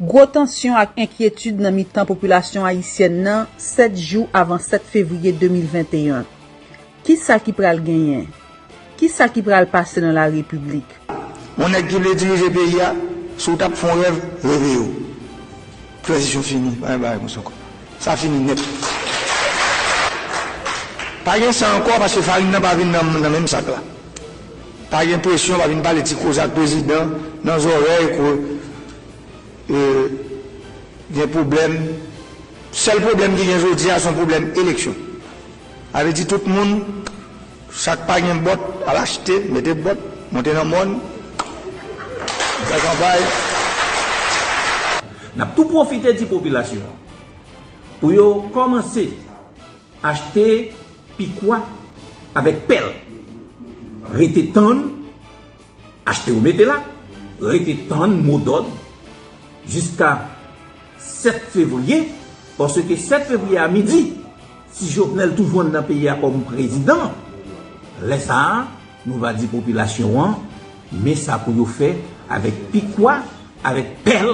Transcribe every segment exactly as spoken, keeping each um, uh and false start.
Gwo tansyon ak enkyetid nan mitan popilasyon ayisyèn nan, sèt jou avan sèt fevriye de mil venteyen. Kisa ki pral genyen? Kisa ki pral pase nan larepiblik? Yon nèg ki vle dirije peyi a, si w t ap fè yon rèv, reve w. Tranzisyon fini, pa gen bagay konsa ankò. Sa fini nèt. Pa gen san ankò, paske farin nan pa vin nan, nan menm sak la. Pa gen presyon, pa vin pale ti koze ak prezidan nan zòrèy, ko, e, gen pwoblèm. Sèl pwoblèm ki gen jodi a, se yon pwoblèm eleksyon. Sa vle di tout moun, sak pa gen bòt, al achte, mete bòt, monte nan mòn, fè kanpay. N ap tou pwofite di popilasyon an pou yo kòmanse achte pikwa avèk pèl. Rete tann, achte ou mete la, rete tann modòd jiska sèt fevriye, paske sèt fevriye a midi, si Jovenel toujou anndan peyi a kòm prezidan, lè sa a, nou va di popilasyon an, men sa pou yo fè avèk pikwa, avèk pèl,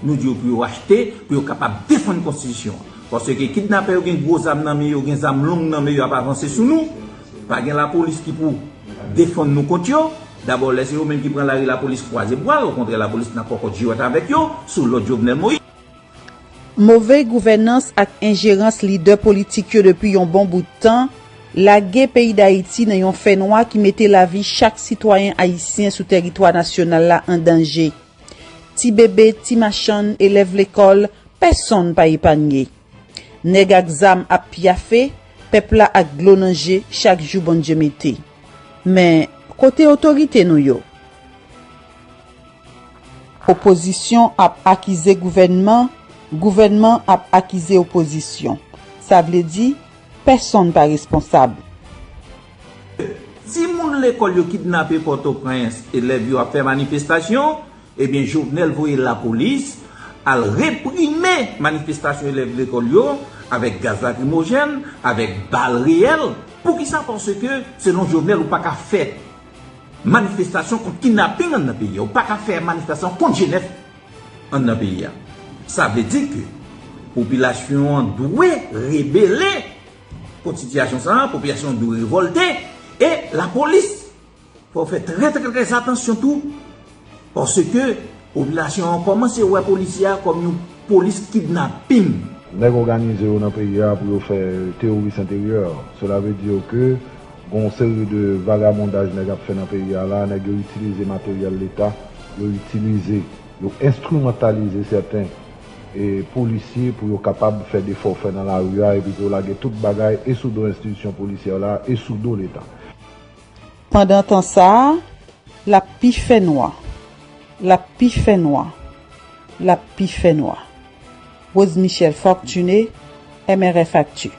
nou di yo pou yo achte, pou yo kapab defann konstitisyon an. Paske kidnapè yo gen gwo zam nan men yo, gen zam long nan men yo, ap avanse sou nou. Pa gen lapolis ki pou defann nou kont yo. Dabò, lè se yo menm ki pran lari, lapolis kwaze bra l, okontrè, lapolis nan kòkòt jwèt avèk yo, sou lòd Jovenel Moïse. Move gouvènans ak enjerans lidè politik yo depi yon bon bout tan lage peyi Dayiti nan yon fènwa ki mete lavi chak sitwayen ayisyen sou tèritwa nasyonal la an danje. Ti bebe, ti machann, elèv lekòl, pèsonn pa epanye. Nèg ak zam ap pyafe, pèp la ak dlo nan je chak jou Bondye mete. Men, kote otorite nou yo? Opozisyon ap akize gouvènman, gouvènman ap akize opozisyon. Sa vle di, pèsonn pa responsab. Timoun lekòl yo kidnape Pòtoprens, elèv yo ap fè manifestasyon, ebyen, Jovenel voye lapolis al reprime manifestasyon elèv lekòl yo avèk gaz lakrimojèn, avèk bal reyèl. Poukisa? Paske, selon Jovenel, ou pa ka fè manifestasyon kont kidnaping anndan peyi a. Ou pa ka fè manifestasyon kont G nèf anndan peyi a. Sa vle di ke popilasyon an dwe rebele kont sitiyasyon sa a, popilasyon an dwe revòlte, e lapolis, fò w fè trè, trè, trè atansyon tou, paske popilasyon an kòmanse wè polisye a kòm yon polis kidnaping. Nèg òganize yo nan peyi a pou yo fè teworis enteryè. Sela vle di ke gon seri de vagabondaj nèg ap fè nan peyi a la, nèg yo itilize materyèl leta, yo itilize, yo enstrimantalize sèten, e, polisye pou yo kapab fè de fòfè nan lari a, epi pou yo lage tout bagay e sou do enstitisyon polisyè la, e sou do leta. Pandan tan sa a, l ap pi fè nwa, l ap pi fè nwa, l ap pi fè nwa. Rose Michel Fortuné, M R F Actu.